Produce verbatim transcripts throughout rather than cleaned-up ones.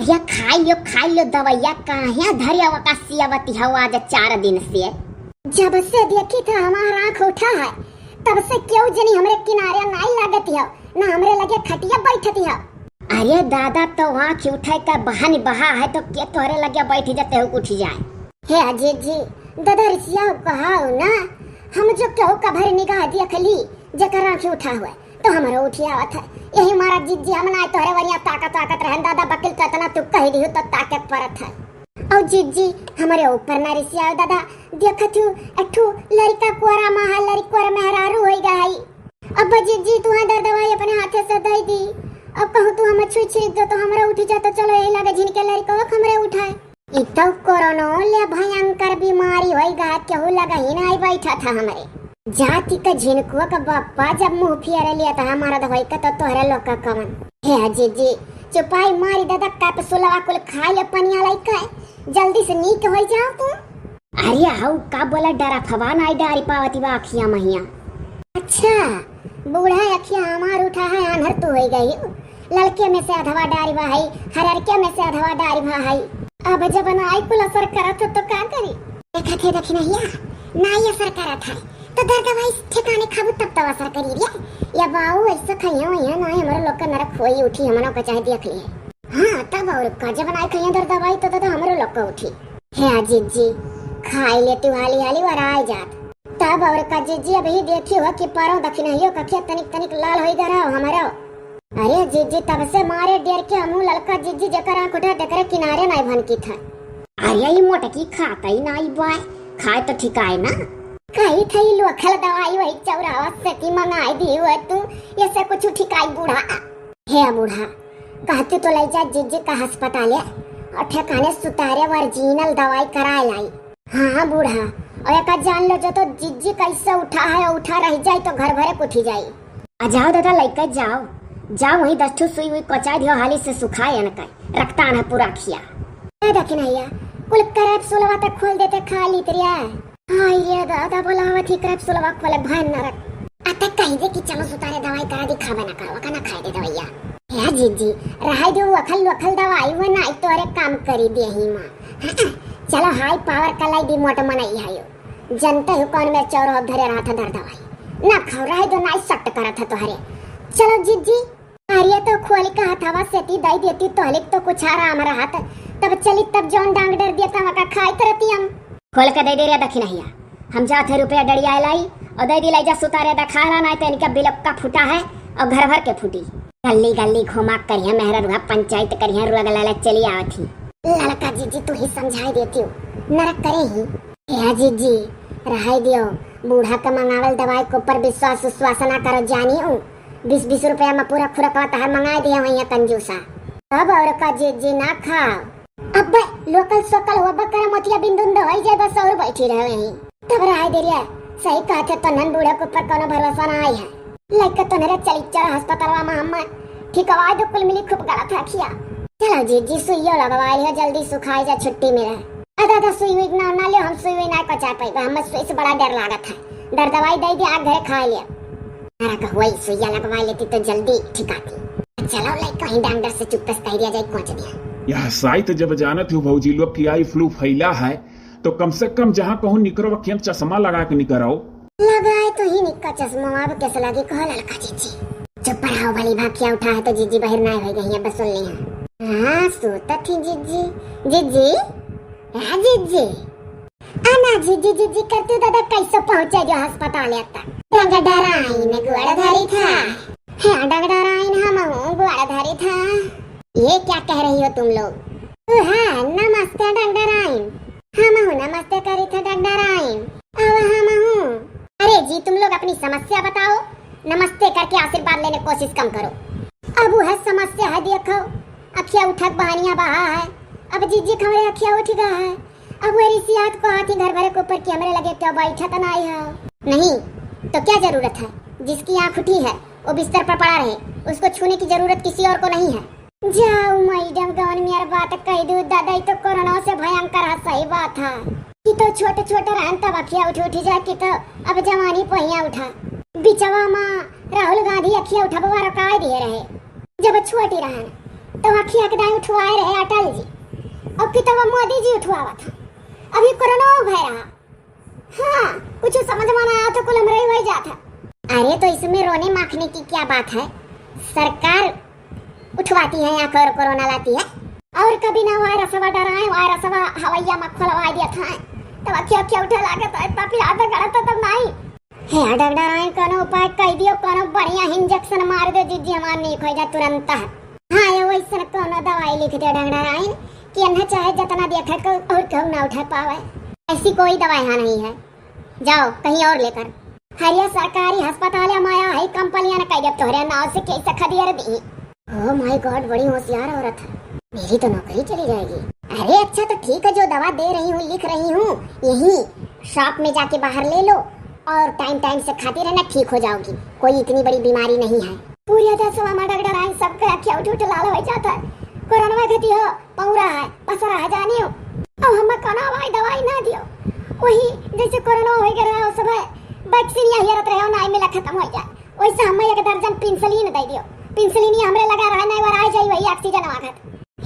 या खाई लो, खाई लो दवैया, काहे धरिया वका सियावती हौ आज चार दिन से। जब से देखी था हमार आँख उठा है, तब से केहू जनी हमरे किनारे नाई लागती हौ, ना हमरे लगे खटिया बैठती हौ। अरे दादा, तो आँख उठे का बहानी बहा है, तो के तोहरे लगे बैठ जाते हो, उठ जाए। हे अजीत जी, दादा रिसिया कहा हो ना, हम जो केहू का भर निगाह देख ली, जेकर आँख उठा हुए, तो हमरो उठी आवत है। यही मारा जीत जी, हम ना तोहरे वरिया ताकत ताकत रहन दादा, बकिल तो इतना तू कह दिहु तो ताकत परत है। और जीत जी, हमरे ऊपर ना रिसिया दादा, देखत हूँ एक ठू लड़का कुआरा मा है, लड़की कुआरा मेहरारू होई गई। अब जीत जी, तू है दर दवाई अपने हाथे से दे दी। अब कहूँ तू हमें छुई छिड़क दो तो हमरा उठी जा, तो चलो यही लगे झिनके लड़का हमरे उठाए। ई तो कोरोना ले भयंकर बीमारी होई गा, केहू लगा ही नाई बैठा था हमरे। जाति के झिनकुआ का बप्पा जब मुँह फेर लिया था हमारा दवाई का, तो तोहरे लोग का कवन। हे जीत जी, चुपाई मारी दादा, कैप्सूलवा कुल खाई ले पनिया लइके, जल्दी से नीक होई जाओ तू। अरे हऊ का बोला, डरा फवान आई डारी पावती बा अखिया महिया। अच्छा, बूढ़ा अखिया हमार उठा है, आन्हर तू होई गई। ललके में से अधवा डारी बा हई, हररके में से अधवा डारी बा हई। अब जब नाई कुल असर करत हो तो का करी? देखत है दखिनहिया, नाई असर करत है तो दर दवाई ठिकाने खाबू तब तो असर करी रे। या बाऊ ऐसा खइया वइया नाई हमरो लोग का नरक होई उठी, हमनो का चाहे देख लिए। हाँ, तब और का, जब नाई खइया दर दवाई तो, तो, तो हमरो लोग का उठी। हे अजीत जी, खाई लेती हाली हाली और आए जात। तब और का जीत जी, अभी देखी हो कि पारो दखिनहियो का खेत तनिक तनिक लाल होई गा रहो हमरो। अरे जीत जी, तब से मारे डेर के हमू ललका जीत जी जेकर आँख उठा तेकरे किनारे नाई भनकी था। अरे ई मोटकी खाता ही नाई बाय, खाए तो ठिकाए ना। कही था ई लोखल दवाई वही चौराहा से की मंगाई दी हुए तू, ये से कुछ ठिकाई बूढ़ा। हे बूढ़ा, कहती तो ले जा जीत जी का अस्पताल है और ठिकाने सुतारे ओरिजिनल दवाई कराए लाई। हाँ बूढ़ा, और एक जान लो जो तो जीत जी कैसे उठा है, उठा रह जाए तो घर भरे उठी जाए। आ जाओ दादा, लइके जाओ, जाओ वहीं दस ठो सुई हुई कोचाई दियो, हाली से सुखाए न कहे, रक्तान है पूरा खिया। ए दखिनहिया, कुल कैप्सूलवा तक खोल देते खा ली तरिया। हाँ ये दादा, बोलावत ही कैप्सूलवा खोले भयन नरक। अते कही दे कि चलो सुतारे दवाई करा दी, खाबे ना करो, का ना खाए दे दवाइया। हे जीत जी, रहाई दे वो अखल लोखल दवाई, वो नाई तोरे काम करी दे ही माँ। हाँ, चलो हाई पावर का लाई दी मोट मनई है यो। जनते हो कौन मेरे चौरो धरे रहा था दर दवाई। ना खाओ, रहे दो, नाई सट करा था तोहरे। चलो जीत जी, अरे तो खोल के हथवा सेती दई देती तोहलिक तो कुछ आराम रहत। तब चली तब जौन डांग डर दिया था वका खाइत रहती हम। खोल के दे दे रे दखिनहिया, हम जात है रुपया डड़िया लाई और दे दी लाई जा सुतारे दखाला, नाई तो इनका बिलप का फूटा है और घर भर के फूटी। गल्ली गल्ली घुमा करिया मेहरा रुआ पंचायत करिया रुआ गलाला चली आवत ही। ललका जीजी तू ही समझाई देती हो, नरक करे ही। हे जीजी, रहाई दियो, बूढ़ा के मंगावल दवाई के ऊपर विश्वास उश्वास ना करो जानी हूँ। बीस बीस रुपया में पूरा खुरकवा तहार मंगाई दिया हुई है कंजूसा। अब और का जीजी ना खाओ। अब लोकल सोकल हो बकरा मोतिया बिंदु उंदु होई जाए बस और बैठी रहे यहीं। तब रहाई दे रिया, सही कहते तो नन बूढ़ा के ऊपर कोनो भरोसा ना आई है। लइका तो नरे चली चल अस्पतालवा में हम ठिकवा दो कुल मिली खूब गलत है खिया। चलो जीजी सुइयो लगवा लियो जल्दी सुखाई जा छुट्टी मिले। अदा अदा सुई हुई ना ना लियो हम सुई हुई ना पचा पाई हम सुई से बड़ा डर लागत है। दर दवाई दे दे आ घरे खा लिया। अरे का हुई सुइया लगवा लेती तो जल्दी ठिकाती। चलो लइका ही डॉक्टर से चुप्पे से कह दिया जाए पहुंच दिया। यह साइत जब जानत हो भौजी लोग कि आई फ्लू फैला है तो कम से कम जहाँ कहूँ निकरो अखियन चश्मा लगा के निकरो। लगाए तो ही निक्का चश्मा अब कैसे लगे कहो ललका जीजी। चुप रहो भली भाखिया उठा है तो जीजी बहिर ना होई गई है बस सुन ली है। हाँ सोता थी जीजी। जीजी। हाँ जीजी। आना जीजी जीजी करते दादा कैसे पहुँचे जो अस्पताल तक। रंग डराइन गुड़ धरी था। हाँ डंग डराइन हम गुड़ धरी था। ये क्या कह रही हो तुम लोग? हाँ नमस्ते डंग डराइन। हम हूँ नमस्ते करी थे डगडराइन। अब हम हूँ। अरे जी तुम लोग अपनी समस्या बताओ, नमस्ते करके आशीर्वाद लेने कोशिश कम करो। अब वह समस्या है देखो, अखिया उठक बहानिया बहा है। अब जीजी खमरे अखिया उठ गया है। अब वह रिसियात को हाथी घर भरे के ऊपर कि हमरे लगे क्या बैठा तो नहीं है। नहीं तो क्या जरूरत है, जिसकी आँख उठी है वो बिस्तर पर पड़ा रहे, उसको छूने की जरूरत किसी और को नहीं है। जाओ मैडम गवन मियार बात कह दू दादा ई तो कोरोना से भयंकर है सही बात है। कि तो छोटे छोटे रहन तब अखिया उठ उठी जा कि तो अब जवानी पहिया उठा। बिचवा मा राहुल गांधी अखिया उठबवा रकाय दिए रहे जब छोटी रहन। तो अखिया के दाई उठवाए रहे अटल जी, अब की तो मोदी जी उठवावत है। अभी कोरोना भय रहा। हाँ, कुछ समझ में ना आया तो कुल हमरे ही वही जात है। अरे तो इसमें रोने माखने की क्या बात है, सरकार उठवाती है या कोर-, कोरोना लाती है। और कभी ना वायरसवा डराए, वायरसवा हवैया में खोलवा दिया था, तब अखिया अखिया उठे लागत है, तब याद गलत तब नहीं। हे डॉक्टर आइन, कोनो उपाय कह दियो, कोनो बढ़िया इंजेक्शन मार दे जिज्जी, हमार नीक हो जा तुरंत। हाँ, ये वैसन कोनो दवाई लिख दे डॉक्टर आइन कि इन्हें चाहे जितना देखा को और क्यों ना उठा पावे। ऐसी कोई दवाई यहाँ नहीं है, जाओ कहीं और लेकर। हरिया सरकारी अस्पताल में आया है, कंपनियां ने कह दिया तोहरे नाव से केस खदियर दी। Oh my God, बड़ी होशियार औरत है, मेरी तो नौकरी चली जाएगी। अरे अच्छा तो ठीक है, जो दवा दे रही हूँ, लिख रही हूँ, यही शॉप में जाके बाहर ले लो और टाइम टाइम से खाती रहना, ठीक हो जाओगी, कोई इतनी बड़ी बीमारी नहीं है। पूरे देशवा में डॉक्टर आइन, सबके अखिया उठ उठ लाल हो जाता है। कोरोना घटी हो, पौरा है, पसरा है, जानियो। अब हम कोनो दवाई दवाई ना दियो, वही जैसे कोरोना हो गया रहा, सब है वैक्सीन या हेरत रहे, ना मिला, खत्म हो जाए। वैसे हमें एक दर्जन पेंसिलिन दे दियो। पेंसिलिन ही हमरे लगा रहा, नहीं वराई जाई वही ऑक्सीजन वागत।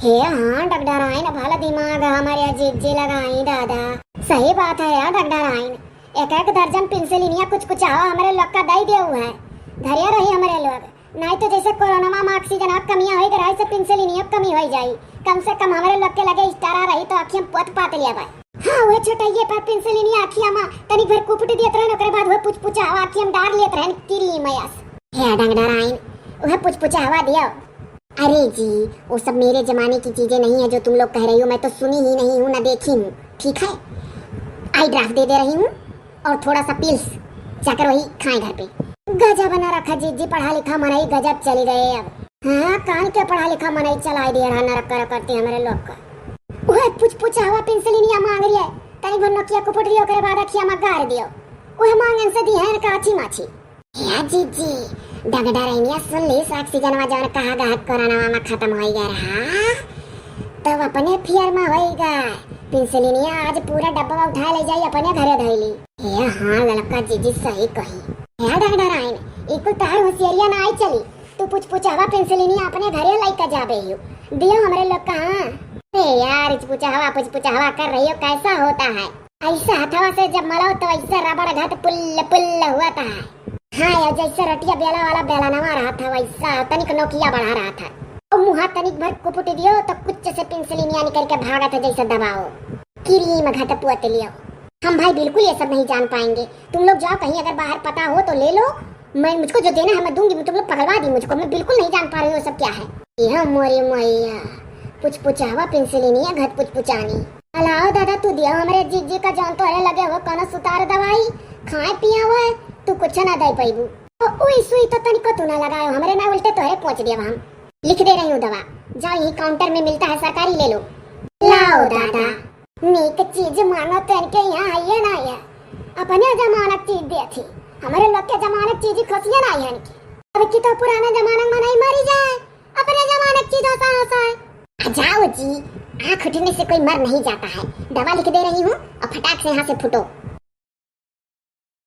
हे हाँ, डॉक्टर आइन, भला दिमाग हमारे जिज्जी लगाई दादा। सही बात है यार डॉक्टर आइन, एक एक दर्जन पेंसिलिनिया कुछ कुछ हवा हमरे लोग का दे दियो है, धरिया रही हमरे लोग। नहीं तो जैसे कोरोना में ऑक्सीजन कमियां हो गई रहा, ऐसे पेंसिलिनिया कमी हो जाई। कम से कम हमरे लोग के लगे स्टारा रही तो आँखियाँ पोत पात लिया भाई। हाँ, वह छोटइये पर पेंसिलिनिया आँखिया में तनी भर कुपट दियत रहन, ओकरे बाद वह पुचपुचा हवा आँखिया में डार लेत रहन क्रीम यस। हे डंगडराइन, वह पुचपुचा हवा दियो। अरे जी, वो सब मेरे जमाने की चीजें नहीं है जो तुम लोग कह रही हो, मैं तो सुनी ही नहीं हूँ, ना देखी हूँ, ठीक है? आई ड्राफ्ट दे दे रही हूँ और थोड़ा सा पिल्स, जाकर वही खाएं घर पे। गजब बना रखा जिज्जी, पढ़ा लिखा मनई गजब चली गए अब। हाँ, कान के पढ़ा लिखा मनई चलाई दिया रहा नरक कर करते हमरे लोग का। वह पुचपुचा हवा पेंसिलिनिया मांग रही है, तनी भर नोकिया कुपुट दियो, ओकरे बाद अखिया में गार दियो। वह मांगन से दी है इनका आछी माछी। हे जिज्जी, डगडरैनिया सुन ली, ऑक्सीजनवा जौन कहा गहा कोरोनावा में खत्म होई गया रहा, तब अपने फियर में होई गए। पेंसिलिनिया आज पूरा डब्बा उठा ले जाई, अपने घरे धइली। हे हाँ, ललका जिज्जी सही कही। हे डगडराइन, ई कुल तहार होशियारिया ना आई चली। तू पुचपुचावा पेंसिलिनिया अपने घरे लइका जाबे हियो। दियो हमरे लोग का, हाँ। अरे यार, पुचपुचावा, पुचपुचावा कर रही हो, कैसा होता है? ऐसा हथवा से जब मलो तो ऐसा रबड़ घट पुल्ल पुल्ल हुआ था। हाँ यार, जैसे रोटिया बेला वाला बेलनवा रहा था वैसा, तनिक नोकिया बढ़ा रहा था। और मुहा तनिक भर कुपुट दियो तो कुछ से पेंसिलिनिया निकल के भागत है जैसे दबाओ। क्रीम घट पुअत लियो। हम भाई बिल्कुल ये सब नहीं जान पाएंगे। तुम लोग जाओ कहीं, अगर बाहर पता हो तो ले लो। मैं, मुझको जो देना है मैं दूंगी, तुम लोग पगलवा दी मुझको, मैं बिल्कुल नहीं जान पा रही हूँ सब क्या है। ये मोरी मैया, पुचपुचावा पेंसिलिनिया घट पुचपुचानी। अलाओ दादा, तू दिया हमरे जिज्जी का जौन तोहरे लगे हो कोनो सुतार दवाई, खाए पिया हुआ है, तू कुछ ना दे पैबू। तो उई सुई तो तनिको तू ना लगायो हमरे, ना उल्टे तोहरे पोंछ दिया हम। लिख दे रही हूँ दवा, जाओ यही काउंटर में मिलता है सरकारी, ले लो। लाओ दादा। नीक चीज मानो तो इनके यहाँ आइए ना है, अपने जमानक चीज दे थी, हमारे लोग के जमानक चीज ही खुशियाँ ना है इनकी। अब की तो पुराना जमाना में नहीं मरी जाए, अपने जमानक चीज होता होता है। आ जाओ जी, आँख उठने से कोई मर नहीं जाता है। दवा लिख दे रही हूँ और फटाक से यहाँ से फुटो।